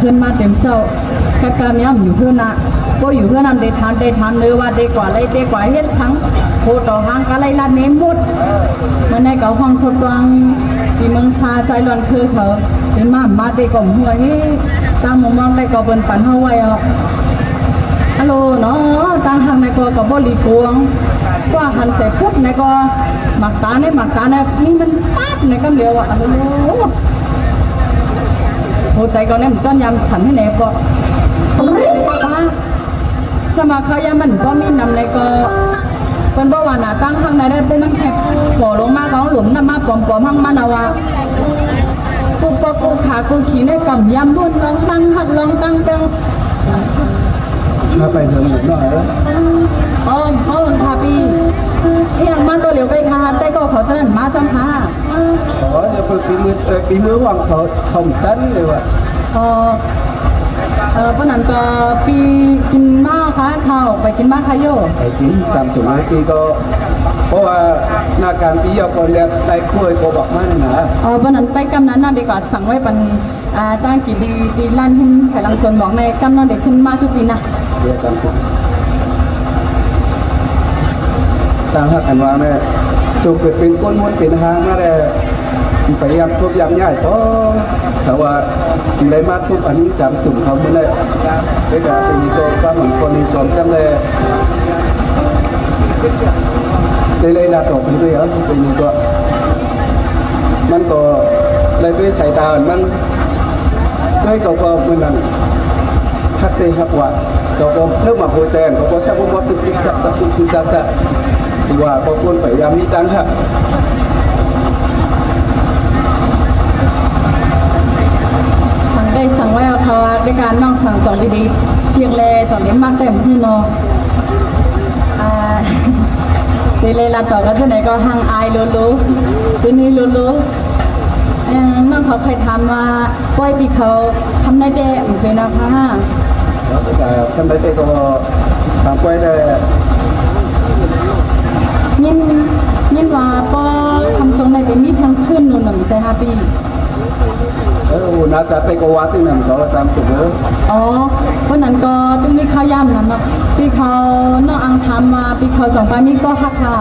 ເພິ່ນມາແຕ່ເຊົ້າ ກັດກາຍາມຢູ່ເຮືອນນະ ບໍ່ຢູ່ເຮືອນນຳ ໄດ້ຖາມ ໄດ້ຖາມເນີວ່າໄດ້ກວາດໄລ່ ໄດ້ກວາດເຮັດສັງ ໂຄຕໍ່ຫາງກະໄລ່ລັດເນໝົດ. ມື້ໃນກໍຮ້ອງທົດວາງທີ່ເມືອງຊາ ໃຈຮ້ອນຄືເຂົາ ເປັນມາ ມາໄດ້ກໍຫົວເຮ ຕາມມຸມມອງໄດ້ກໍເພິ່ນປັນເຮົາໄວ້ເອົາ. ອາໂລເນາະ ຕາງທາງໃນກໍ ກໍບໍ່ຫຼີກວງ ກວ່າຫັນໃສ່ປຸບໃນກໍ ໝາກຕານໃນ ໝາກຕານໃນ ມີມັນປັບໃນກຳດຽວອະ ອາໂລ ຫົວໃຈກໍແນມຕ້ອນຍາມສັ່ນໃຫ້ແນກໍ ສະມາເຂົາຍາມມັນບໍ່ມີນ້ຳໃນກໍ ເພິ່ນບອກວ່າໜ້າຕ່າງທາງໃນໄດ້ ບໍ່ມັນແຄບ ພໍລົງມາກໍເອົາຫຼົມນ້ຳມາປອມໆ ຫັ້ງມັນເອົາວ່າ ກູປອກກູຂາກູຂີ້ໃນກຳຍາມບຸນ ລອງຕັ້ງຮັກລອງຕັ້ງແຕ່ງ ມາໄປເຖິງເນາະ ເອີ ອໍ ເອີ ຄ່ະ ປີ້ ອີຫຍັງມາຕົວຫຼຽວໄປຄ່ະ ແຕ່ກໍເຂົາຈະນັ້ນມາຊ້ຳຄ່ະ. ອໍ ເອີ ເພິ່ນຝີມື ເອີ ຝີມືຫວັງເຂົາ ເຂົາມັນຕັນເລີຍວ່າ ອໍ ເອີ ປານນັ້ນກໍປີ້ກິນມາຄ່ະ ເຂົ້າໄປກິນມາຄ່ະໂຍ ໄປກິນສາມຕຸ່ມ ປີ້ກໍ ເພາະວ່າໜ້າການປີ້ຢອກກ່ອນແລ້ວ ໄດ້ຄ່ອຍກໍບອກມານັ້ນນະ. ອໍ ປານນັ້ນໄປກຳນັ້ນນະ ດີກວ່າ ສັ່ງໄວ້ປັນ ອ່າ ຕາງກິນດີ ຕີລານຫີນ ໄຖຫຼັງສວນບອກໃນກຳນັ້ນໄດ້ຂຶ້ນມາທຸກປີນະ ເດືອນສາມສິບ ຕ່າງຫາກກັນວ່າແມ່ ຈົງເກີດເປັນກົ້ນມົນເປັນຫາງມາແລ້ວ ໄປຢາມທົບຢາມຍ້າຍ ກໍສາວາໄດ້ມາທຸບອັນນີ້ຈາມຕຸ່ມເຂົາເມື່ອໃດ ໄດ້ກະເປັນນີ້ກໍກຳມັນກໍນີ້ສອນກັນແລ້ວ ໄດ້ໄລ່ລາດອອກເປັນເລື່ອຍ ເປັນນີ້ກໍ ມັນກໍໄລ່ດ້ວຍສາຍຕາມັນ ເອີຍ ເຂົາກໍເໝືອນນັ້ນ ຮັກແຕ່ຮັກວ່າ ເຂົາກໍເລີ່ມມາໂພແຈງ ເຂົາກໍແຊບບໍ່ຕຶກໆ ຕັກໆ ຕຶກໆ ຕັກໆ ທີ່ວ່າບໍ່ຄວນໄປຢາມມີຕັງຫາ ສັ່ງໄດ້ສັ່ງແລ້ວ ເພາະວ່າໄດ້ການນ້ອງສັ່ງສອນດີໆ ທຽງແລຕອນນີ້ມັກແຕ່ງຫູເນາະ ອ່າ ເຕເລລາຕໍ່ກັນຈັ່ງໃດກໍຮັ່ງອາຍໂລໂລ ເປັນນີ້ໂລໂລ. ເອີ ນ້ອງເຂົາເຄີຍຖາມວ່າ ປ່ອຍປີເຂົາທຳໄດ້ແຕ່ເປັນນາຄາ ແລ້ວກໍທຳໄດ້ແຕ່ກໍຖາມປ່ອຍແຕ່ ຍິນ ຍິນວ່າພໍທຳຊົງໄດ້ແຕ່ມີທັງຄືນໜູໜຶ່ງແຕ່ຫ້າປີ. ເອີ ໜ້າຈະໄປກໍວ່າຈັ່ງນັ້ນ ເຂົາວ່າຕາມຕົວເດີ. ອໍ ເພາະນັ້ນກໍຈຶ່ງມີຂ່າວຢາມນັ້ນເນາະ ປີເຂົາ ນ້ອງອັງຖາມວ່າ ປີເຂົາສອງປາຍມີກໍຮັກຄ່ະ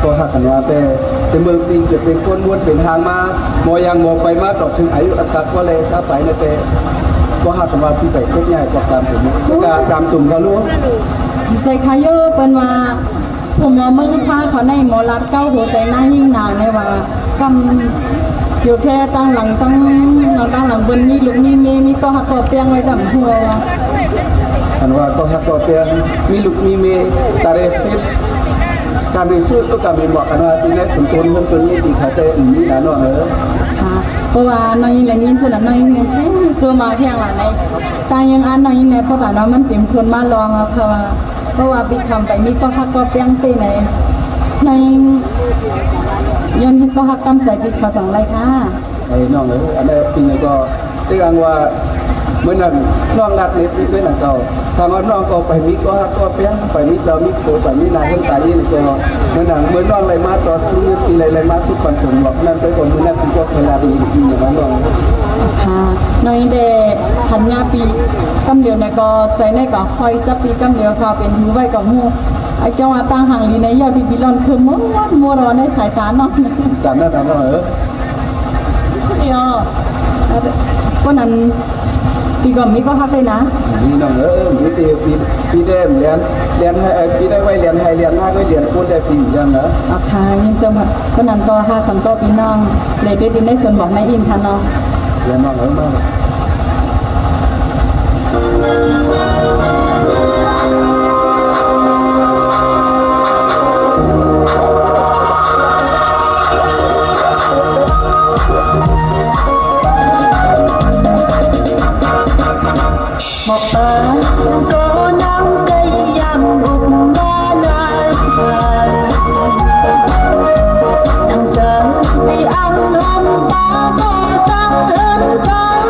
ກໍຮັກກັນວ່າແຕ່ ແຕ່ເມື່ອປີເກີດເປັນຄົນມ້ວນເປັນຫາງມາ ໝໍຍັງໝໍໄປມາຕອກເຖິງອາຍຸອາສັກກໍແລຊາໄປນະ ແຕ່ກໍຮັກກັນວ່າປີໄປກົດໃຫຍ່ກວ່າສາມຕຸ່ມ ແຕ່ກະສາມຕຸ່ມກໍຮູ້ ໃຈຄາໂຍ ເພິ່ນວ່າ ຜູ້ໝໍເມືອງຊາເຂົາໃນໝໍລັດເກົ້າຫົວໃຈນາງຍິງນາໃນວ່າ ກຳຢູ່ແທ້ຕັ້ງຫຼັງ ຕັ້ງ ຕັ້ງຫຼັງເພິ່ນມີລູກມີເມ ມີກໍຮັກກໍແປງໄວ້ດຳຫົວວ່າ ອັນວ່າກໍຮັກກໍແປງ ມີລູກມີເມ ຕາເຣປິດ ກາມີຊູດກໍກາມີໝວກ ອັນວ່າທີ່ໃນຊຸມຊົນເພິ່ນມີທີ່ເຂົາແຕ່ມີລະນ້ອງເອີຍ ເພາະວ່ານ້ອງຍິງແລະຍິງເພິ່ນນະ ນ້ອງຍິງແຮງໂຈມາແຮງຫຼາຍໃນ ຕ່າງຍັງອັນນ້ອງຍິງແລະ ເພາະວ່າເນາະ ມັນເຕັມຄົນມາລອງເພາະວ່າ ເພາະວ່າປິດຄຳໄປມີກໍຮັກກໍແປງເຕໃນ ໃນ ຍ້ອນເຮັດກໍຮັກຕາມໃຈປິດເຂົາຈັ່ງໄລຄ່ະ. ໄອ້ນ້ອງເອີຍ ອັນໃດປີນີ້ກໍເລື່ອງວ່າ ເມື່ອນັ້ນນ້ອງລັດເນັດອີກເປັນອັນເກົ່າ ຖ້າວ່ານ້ອງກໍໄປມີກໍຮັກກໍແປງ ໄປມີເຈົ້າມີໂຄ ໄປມີນາຍເຮັດຕາຍນີ້ກໍ ເມື່ອນັ້ນເມື່ອນ້ອງໄດ້ມາຕໍ່ສູ້ຢູ່ທີ່ໄດ້ ໄດ້ມາສູ້ປັນຜົນບວກນັ້ນໄປກໍ ມື້ນັ້ນຄືກໍເຄີຍລາດີອີກຢ່າງນັ້ນນ້ອງ. ຄ່ະ ນ້ອງໄດ້ພັນຍາປີກຳຫຼຽວໃນກໍ ໃຈໃນກໍຄອຍຈັບປີກຳຫຼຽວ ຖ້າເປັນຫູໄວ້ກໍຫູ ໄອ້ເຈົ້າວ່າຕ່າງຫາງລີໃນຢາວທີ່ບີລອນຄືໝົດໝົດໃນສາຍຕານ້ອງ ຕາມນັ້ນຕາມນັ້ນເອີ. ດຽວ ຄົນນັ້ນ ປີກໍມີກໍຮັກເລີຍນະ ມີນ້ອງເອີຍ ມີແຕ່ປີ ປີແດມແລນ ແລນໃຫ້ ປີໄດ້ໄວ້ແລນໃຫ້ແລນນາໄວ້ແລນໂຄດແດ່ປີຢ່າງນະ ອາຄາຍິນຈະໝົດ ຄົນນັ້ນກໍຫາສັນກໍພີ່ນ້ອງ ເລີຍໄດ້ດິນໄດ້ສົນບອກໃນອີນຄະເນາະ ແລນນ້ອງເອີຍມາ ເໝາະປານກໍນາງໄກ່ຍາມອຸບມານາຍນາງເຈົ້າທີ່ອັງລົມປາກໍສັງເອີນສັງ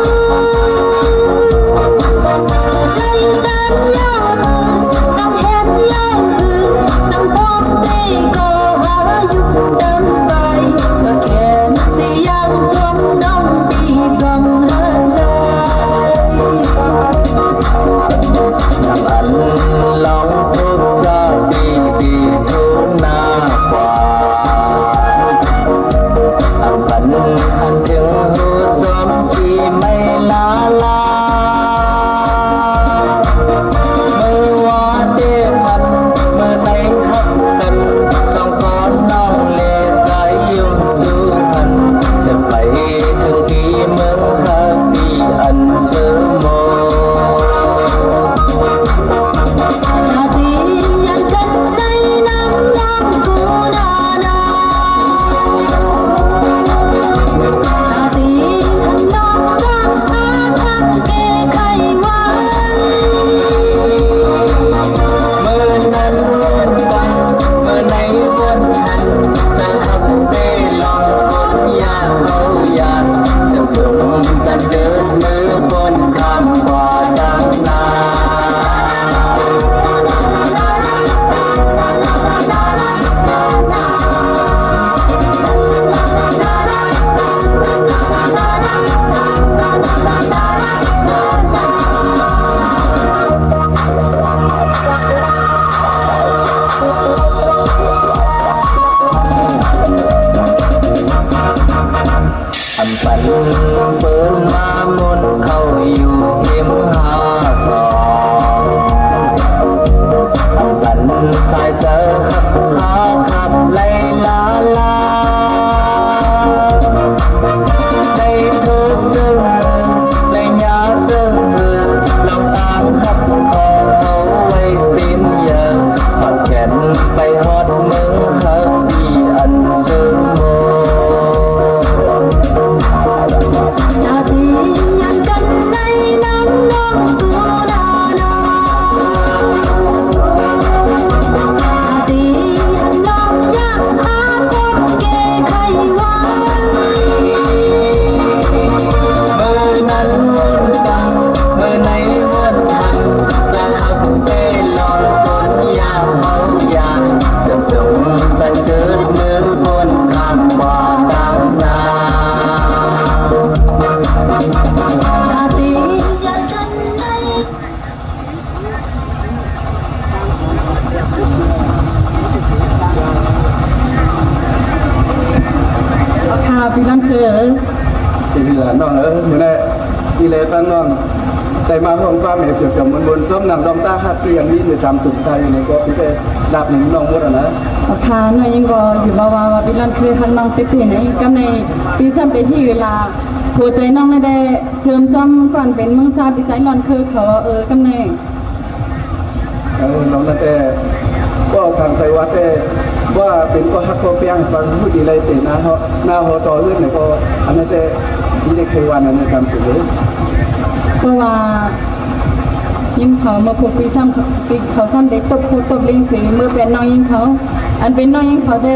ຮອດເມືອງຮັກທີ່ອັນເຊີງມອງ ຕາຕິຍານກັນໃນນາມນ້ອງຕູນານາ ຕາຕິຍານນ້ອງຢາກຫາຄົນແກ້ໄຂໄວ້ ເມື່ອນັ້ນວົນກັງ ເມື່ອໃນວົນທັນ ຈະຮັກແຕ່ລອງກົນຢ່າງເມົາຢາ ເຊື່ອຈົ່ງຈັນເກີດມື້ບົນຄຳວ່າຕາມນາ ຕາຕິຍານກັນໃນ ເອົາຄ່ະ ພີ່ລ້ານເຄີຍ ເປັນເວລານ້ອງເອີຍ ມື້ນີ້ ອີແລຟັງນ້ອງ ໄດ້ມາຮ່ວມຄວາມເຫັນຈຳມ່ວນໆ ຊົມໜັງດອງຕາຮັກທີ່ຍັງມີຢູ່ຕາມຕຸ່ມໄທນີ້ ກໍເປັນໄດ້ລາບໜຶ່ງນ້ອງໝົດຫັ້ນນະ. ເອົາຄ່ະ ນ້ອງຍິງກໍຢູ່ວ່າວ່າ ວ່າພີ່ລ້ານເຄີຍຮັກນ້ອງເຕັມທີ່ໃນ ກຳໃນປີຊ້ຳແຕ່ທີ່ເວລາ ຫົວໃຈນ້ອງນັ້ນໄດ້ເຈີມຈ້ອມກ່ອນເປັນເມືອງຊາ ປີໃຕ້ລ້ອນເຄີຍເຂົາ ເອີ ກຳໃນ ເອີ ນ້ອງນັ້ນແຕ່ ກໍທາງໃຈວ່າແຕ່ ວ່າເປັນກໍຮັກກໍແພງ ຟັງຮູ້ດີໄລເຕນາເຮົາ ໜ້າຫໍຕໍ່ເຮືອນນີ້ກໍ ອັນນັ້ນແຕ່ ທີ່ໄດ້ເຄີຍວ່ານັ້ນນະ ຕາມຕົວເລີຍ ເພາະວ່າ ຍິງເຂົາເມື່ອພວກປີຊ້ຳ ປີເຂົາຊ້ຳໄດ້ຕົບໂຄຕົບເລັງເສ ເມື່ອແປນນ້ອງຍິງເຂົາ ອັນເປັນນ້ອງຍິງເຂົາໄດ້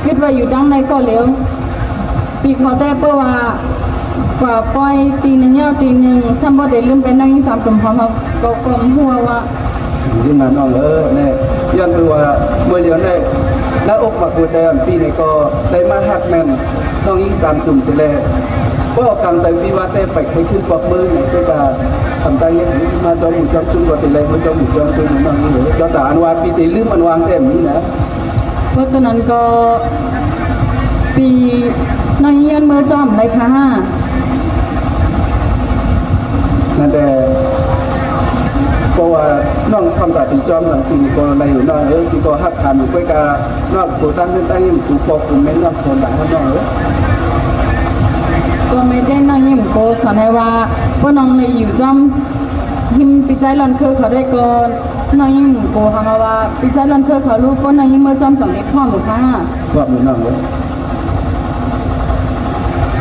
ຄິດວ່າຢູ່ດັ່ງໃນກໍເລວ ປີເຂົາໄດ້ເພາະວ່າ ກວ່າປ່ອຍຕີໜຶ່ງຍາວຕີໜຶ່ງ ຊ້ຳບໍ່ໄດ້ລືມແປນນ້ອງຍິງຕາມຕົມຂອງເຮົາ ກໍ ກໍຮູ້ວ່າ ຢູ່ມານ້ອງເອີຍ ແນ່ ຍ້ອນຄືວ່າເມື່ອດຽວນີ້ ໜ້າອົກມາຫົວໃຈອັນປີນີ້ກໍໄດ້ມາຮັກແມ່ນນ້ອງຍິງຈາມຕຸ່ມເສແລ ກໍກາງໃຈປີວ່າແຕ່ໄປໄຄຂຶ້ນປອກເມືອງນີ້ ເພິ່ນກະທຳໃຈເຮັດມາຈອມໝູ່ຈອມຈຸ່ມ ກໍເປັນໄລມາຈອມໝູ່ຈອມຈຸ່ມນ້ອງນີ້ເລີຍ ແລ້ວກະອັນວ່າປີໄດ້ລືມອັນວາງແຕ້ມນີ້ນະ. ເພາະສະນັ້ນກໍ ປີ ນ້ອງຍິງຍ້ອນເມືອຈອມໄລຄະ ນັ້ນແຕ່ ເພາະວ່ານ້ອງທຳຕາຕີຈອມຫຼັງປີນີ້ກໍໄດ້ຢູ່ນ້ອງເອີຍ ທີ່ກໍຮັກຖາມຢູ່ ເພິ່ນກະນ້ອງໂຕຕັ້ງເຮືອນຕັ້ງຫຍັງ ປູປອກປູແມ່ນນ້ອງຄົນຫຼາຍເນາະນ້ອງເອີຍ ກໍແມ່ນໄດ້ນ້ອງຍິງໂກສອນໃຫ້ວ່າ ພວກນ້ອງໄດ້ຢູ່ຈອມ ຫິມປີໃຕ້ລ້ອນເຄີຍເຂົາໄດ້ກ່ອນ ນ້ອງຍິງໂກຫາມາວ່າ ປີໃຕ້ລ້ອນເຄີຍເຂົາລູກ ພວກນ້ອງຍິງເມືອຈອມຕ້ອງໄດ້ພ້ອມຢູ່ຄ່ະ ພ້ອມຢູ່ນ້ອງເອີຍ.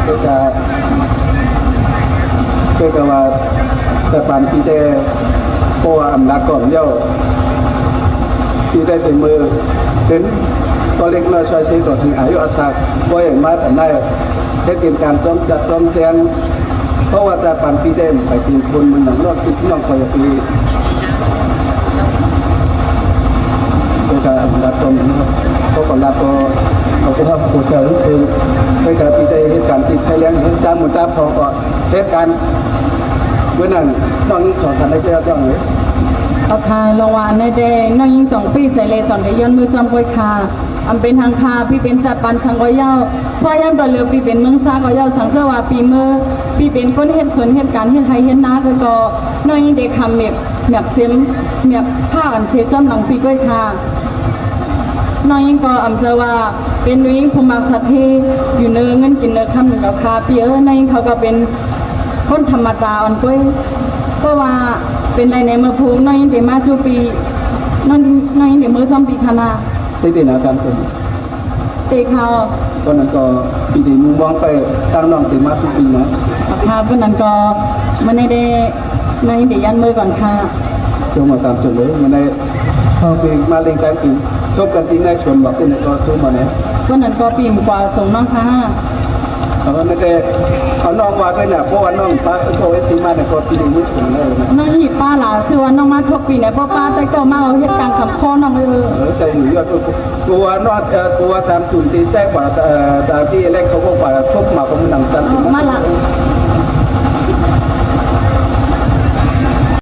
ເພິ່ນກະ ເພິ່ນກະວ່າ ສະປານປີແຕ່ ເພາະວ່າອຳນາດກອງແລ້ວ ປີແຕ່ເປັນມື ເປັນຕໍ່ເລັກນ້ອຍຊ່ອຍເຊ ຕໍ່ເຖິງອາຍຸອາສາ ບໍ່ໃຫ້ມາອັນໃດ ເຮັດເປັນການຈອມຈັດຈອມແຊງ ເພາະວ່າຈາກປານປີແຕ່ໄປເປັນຄົນເມືອງນອກ ນ້ອງຂ້ອຍຢາກໄປ ເພິ່ນກະອະນຸລັກຕອນນີ້ເນາະ ເຂົາກໍລັກກໍ ເຂົາກໍຮັບຫົວໃຈເພິ່ນ ເພິ່ນກະທີ່ໄດ້ເຮັດການຕິດໄພແລງ ເຮັດຕາມໝູນຕາຂອງກໍເຮັດການ ເມື່ອນັ້ນນ້ອງຍິງຂໍຖາມໄດ້ແຕ່ຕ້ອງເລີຍ ເອົາຄ່ະ ລອງວ່າອັນໃດແດ່ ນ້ອງຍິງຈອງປີ້ໃຈແລ ຕອນໄດ້ຍ້ອນເມືອຈອມກ້ວຍຄ່ະ ອຳເປັນທາງຄ່າ ປີເປັນຈັດປັນສັງກໍເຍົາ ພະຍາຍາມຕໍ່ເຫຼືອປີເປັນເມືອງຊາກໍເຍົາ ສັງເທື່ອວ່າປີເມືອ ປີເປັນຄົນເຮັດສວນເຮັດການເຮັດໄຮ່ເຮັດນາ ຄືກໍນ້ອງຍິງໄດ້ຄຳແມັກ ແມັກເຊັມ ແມັກຜ້າອັນເຊຈ້ອມຫຼັງປີກ້ວຍຄ່ະ ນ້ອງຍິງກໍອຳເຈີວ່າເປັນຜູ້ຍິງຜູ້ມັກສັດເທ ຢູ່ເນີເງິນກິນເນີຄຳເນາະຄ່ະ ປີເອີຍ ນ້ອງຍິງເຂົາກໍເປັນຄົນທຳມະດາອ່ອນກ້ວຍ ເພາະວ່າເປັນໄລໃນເມື່ອພູ ນ້ອງຍິງໄດ້ມາສູ່ປີ ນ້ອງ ນ້ອງຍິງໄດ້ເມືອຊ່ອມປີຄະນະ ໄດ້ເປັນອາຈານຄົນ ເຕະເຂົ້າ ຕອນນັ້ນກໍປີໄດ້ມຸມມອງໄປຕັ້ງນ້ອງເຕະມາສູ່ປີເນາະ ຄ່ະ ເພາະນັ້ນກໍມື້ນີ້ໄດ້ ນ້ອງຍິງໄດ້ຢ້ານເມືອກ່ອນຄ່ະ ຈົ່ງມາຕາມຈົນເລີຍ ມື້ນີ້ເຮົາໄປມາເລັ່ງແຕ່ງກິນ ຈົບກັນທີ່ໃນສວນບອກເປັນໃດກໍໂທມາແນ່ ເພາະນັ້ນກໍປີມາສົ່ງນ້ອງຄ່ະ ເອົາແຕ່ເອົານ້ອງວ່າໄປນະ ເພາະວ່ານ້ອງປະເອີ່ເຂົາໄວ້ຊິມາແຕ່ກໍປີໄດ້ມຸມມອງໄດ້ນະ ນ້ອງຮີບປ້າຫຼາ ຊື່ວ່ານ້ອງມາທົກປີແນ່ ບໍ່ປ້າແຕ່ກໍມາເອົາເຮັດການຄຳຂໍນ້ອງເອີຍ ເອີ ແຕ່ຢູ່ຍອດ ກະວ່ານອດ ເອີ ກະວ່າຈາມຕຸນຕີແຈ້ກວ່າ ເອີ ຕາມທີ່ແລກເຂົາບອກວ່າທົບມາຂອງໜັງຈັນ ມາລະ